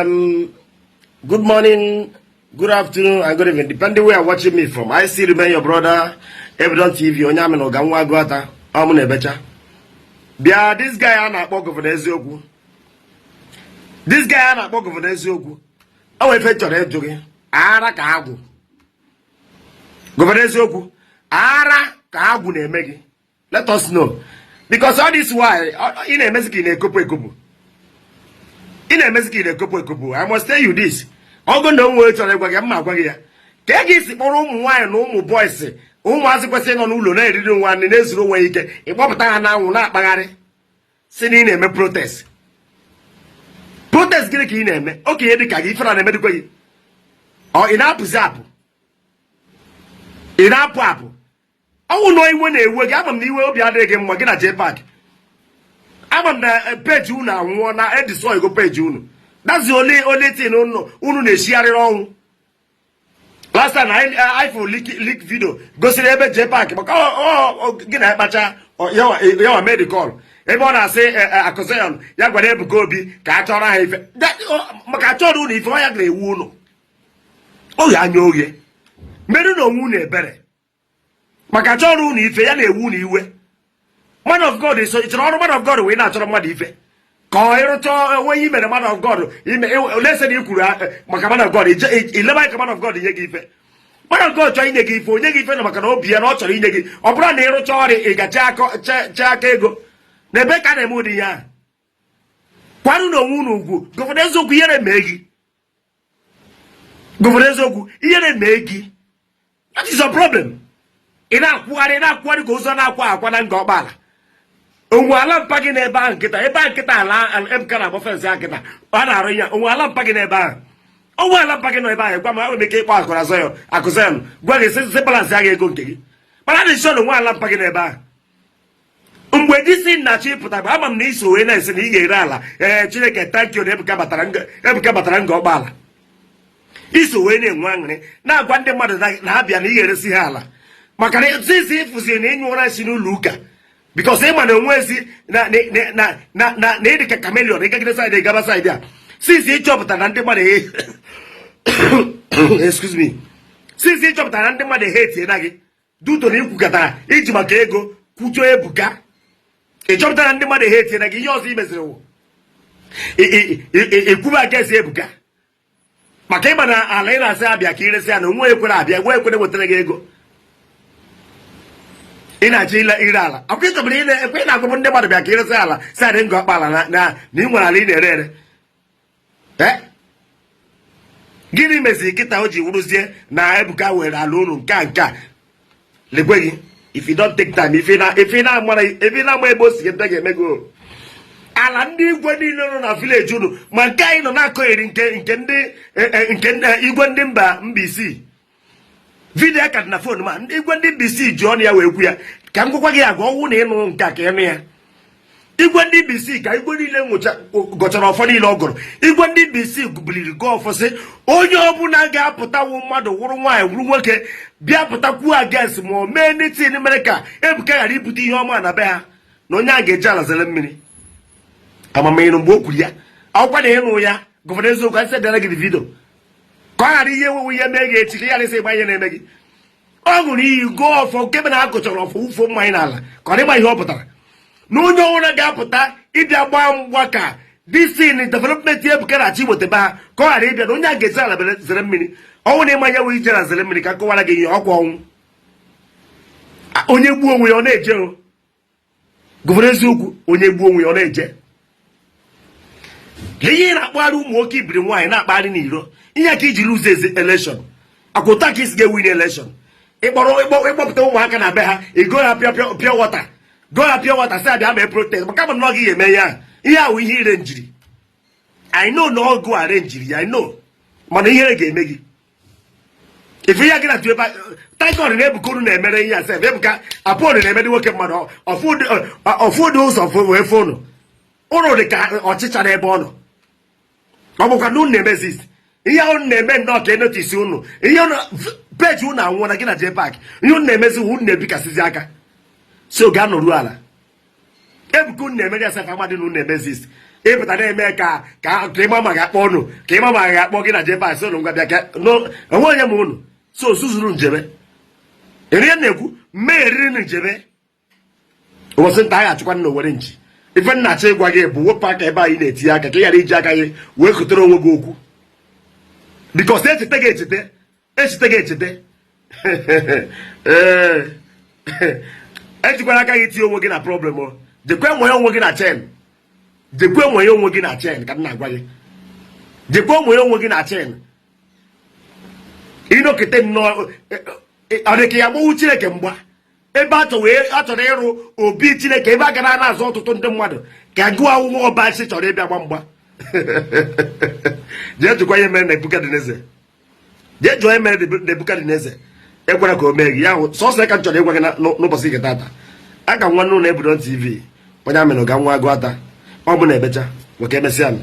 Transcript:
Good morning, good afternoon, and good evening, depending where you're watching me from. I still remain your brother, Evidon TV, onye amị na ụga nwa agụata, ọ mụ na-ebecha. Bịa, this guy a na-akpọ Governor Eziokwu. This guy a na-akpọ Governor Eziokwu. O nwere ife chọrọ ịjụ gị, ara ka agwụ. Governor Eziokwu, ara ka agwụ na-eme gị. Let us know. Because all this while, ị na-emezi ka ị na-ekopụ ekopụ. Ị na-emezi ka ị na-ekopụ ekopụ. I must tell you this. Ọgụ na onwe chọrọ ịgwa gị, mma agwa gị ya. Ka e ga esi kpọrọ ụmụ nwaanyị na ụmụ boys, ụmụazị kwesịrị ịnọ n'ụlọ na-eriri onwe ha nri, na-ezuru onwe ike, ịkpọpụta ha n'anwụ na-akpagharị, si na ị na-eme protest. Protest gịnị ka ị na-eme? Okenye dị ka gị, ifere na-emedikwa gị. Ọ ị na-apụzi apụ? Ị na-apụ apụ? Ọnwụ na iwe na-ewe gị, ama m na iwe obi adịghị gị mma, gị na JPAC. Ama m na peji unu anwụọ na edestroy go page unu. That's the only thing unu na-eshigharịrị ọnwụ. Last time I fụ leak video gosiri ebe JPAC, maka gị na ịkpacha yawa made the call, ebe ọ na-asị Akụzion ya gwara Ebuka Obi ka a chọrọ ha ife, maka achọrọ unu ife ọ ya ga-ewu unu oghe anya oghe merụ na onwe unu ebere, maka chọrọ unu ife ya na-ewu unu iwe. Man of God, so chọrọ ọrụ man of God wee na-achọrọ mmadụ ife ka ọ ịrụcha onwe ihe mere man of God ime lese na ikwuru maka man of God, ileba ka man of God nye gị ife. Man of God chọrọ inye gị ife, onye gị ife na maka na obi ya na ọ chọrọ inye gị. Ọ bụrụ na ịrụcha ọrụ, ị ga chee aka ego na ebe ka a na-eme ụdị ihe ahụ. Kwarụ na onwe unu ugwu. Governor Eziokwu, ihere mee gị. Governor Eziokwu, ihere mee gị. That is your problem. Ị na-akwụgharị, na-akwụgharị ka ụzọ na-akwa akwa na nga ọkpala onwe ala mpa gị n'ebe ahụ nkịta, ebe ahụ nkịta ala Ebuka na-agba fence ahụ nkịta ọ na-arụ ya. Onwe ala mpa gị n'ebe ahụ, onwe ala mpa gị nọ ebe ahụ. Gwa m, enwere m ike ịkpọ Akụzayọn gwa gị sị balance agha ego nke gị, mana dị sure na onwe ala mpa gị n'ebe ahụ. Mgbe disi nnachi ịpụta bụ, ama m na iso wee na-esi na ị ga-ere ala. Ee, Chineke, thank you na Ebuka batara nga, Ebuka batara nga ọgbaala. Iso wee na-enwe aṅụrị, na-agwa ndị mmadụ na ha bịa na ị ga-eresi ha ala, maka na sisi ịfụziri na ịnyụ ụra si n'ụlọ ụka, because ịma na onwe ezi na na na na na na ịdị ka chameleon, ịgagide side, ịgaba side a. Sisi ịchọpụta na ndị mmadụ, excuse me, sisi ịchọpụtara na ndị mmadụ ha etie na gị duto na ikwukọtara iji maka ego kwujuo Ebuka, ịchọpụtara na ndị mmadụ ha etie na gị. Ihe ọzọ imeziri wụ ekwube against Ebuka, maka ịma na ala ị na-asị abịa ka iresi ya na onwe ekwere abịa, nwe ekwere wetara gị ego ị na-achọ ile ire ala. Akwa ịchọbara ile ekwe ị na-agwabụ ndị mmadụ bịa ka iresi ala si adị ngọ ọkpa ala na ị nwere ala ị na-ere ere. Eh? Gịnị meziri kịta o ji wụrụzie na Ebuka were ala unu nke a lekwe gị? If you don't take time, if ị na-ama ebe o si ebe ga-eme gị o. Ala ndị igwe niile nọ na village unu, ma nke anyị nọ na-akọgheri nke ndị nke ndị igwe ndị mba Mbaise, video ka dị na phone, ma ndị igwe ndị Mbaise ji ọnụ ya wee kwu ya. Ka m gwakwa gị agwa ọnwụ na ịnụ nke a ka ịnụ ya. Igwe ndị Mbaise, ka igwe niile nwụcha gọchara ọfọ niile ọ gụrụ, igwe ndị Mbaise buliri gụọ ọfọ sị onye ọbụla ga-apụtawu, mmadụ wụrụ nwaanyị wụrụ nwoke, bịa pụtakwuo against ma o mee anything mere ka Ebuka ghara ibute ihe ọma na be ha, na onye a ga-eji ala zere mmiri. Amamihe mgbe o kwuru ya, akwụkwọ na ịnụ ya. Governor Eziokwu, anyị sendara gị video ka ọ ghara ihe ewewe ihe mee gị echi, ka ị ghara isi ịgba ihe na-eme gị. Ọ ṅụrụ iyi, gụọ ọfọ, nke mere na a gụchara ọfọ wụfuo mmanya n'ala, ka ọ dịgba ihe ọ pụtara na onye ọbụla ga-apụta ịbịa gbaa mgba ka this thing development Ebuka na-achọ iweta be ha ka ọ ghara ịbịa, na onye a ga-ezi ala zere mmiri. Ọnwụ na ịmanye wee ije na zere mmiri, ka kọwara gị ihe ọkwa ọnwụ. Onye gbuo onwe ya, ọ na-eje o. Governor Eziokwu, onye gbuo onwe ya, ọ na-eje. Lee ihe ị na-akpagharị ụmụ nwoke ibiri nwaanyị na-akpagharị n'iro. Ihe ka iji lose election, akwụta ka isi ga-ewin election. Ịkpọrọ ịkpọpụta ụmụaka na be ha, ego ha pure water, go ha pure water, sị abịa mee protest, maka ama na ọ gị ga-eme ya. Ihe ahụ ihe ire njiri, I know na ọgụ arrange ya, I know, mana ihere ga-eme gị ife ihe gị na tụ ebe. Thank God na Ebuka unu na-emere ihe a sef. Ebuka apụrụ na-emere nwoke mmadụ ọfụ dị ụzọ wee fonu ụnụ dị ka ọchịcha n'ebe ọ nọ. Ọ bụkwa na unu na-emezi ihe unu na-eme nnọọ ka enotice unu ihe peji unu anwụọ na gị na JPAC. Ihe unu na-emezi, unu na-ebikasịzi aka so gaa nọruo ala. Ebuka unu na-emere ya sef, amadị na unu na-emezi. Ịpụta na-eme ka ka ka ịma ma ga-akpọ ụnụ, ka ịma ma ga-akpọ gị na JPAC, sị ụnụ ngwa bịa ka onwe onye ma ụnụ so zuzuru njebe eri na-ekwu mmegheriri na njebe. Ụbọchị nta a ga-achụkwa nna owere nchi. Ife nna achọ ịgwa gị bụ wepụ aka ebe anyị na-etinye aka, ka ị ghara iji aka gị wee kotere onwe gị okwu, because echeta gị echeta, echeta gị echeta. Ee, ejikwara aka gị tinye onwe gị na problem o. Jekwe nwee onwe gị na chain, jekwe nwee onwe gị na chain, ka m na-agwa gị. Jekwe nwee onwe gị na chain. Ịnọkete nnọọ, ọ dị ka ya gbawu Chineke mgba ebe a chọrọ ịrụ obi Chineke, ebe a gara na-azụ ọtụtụ ndị mmadụ, ka gụọ awụwa ọba si chọrọ ịbịa gba mgba. Jee jụkwa ihe mere Nebukadneza. Jee jụọ ihe mere Nebukadneza. Ekwere ka o mee gị ya hụ. Sọsọ ka m chọrọ ịgwa gị n'ụbọchị nke tata. Aka nwanne ụlọ Ebudon TV, onye amịnụ ga nwa agụ ata ọ bụ na ebecha maka emesịa nụ.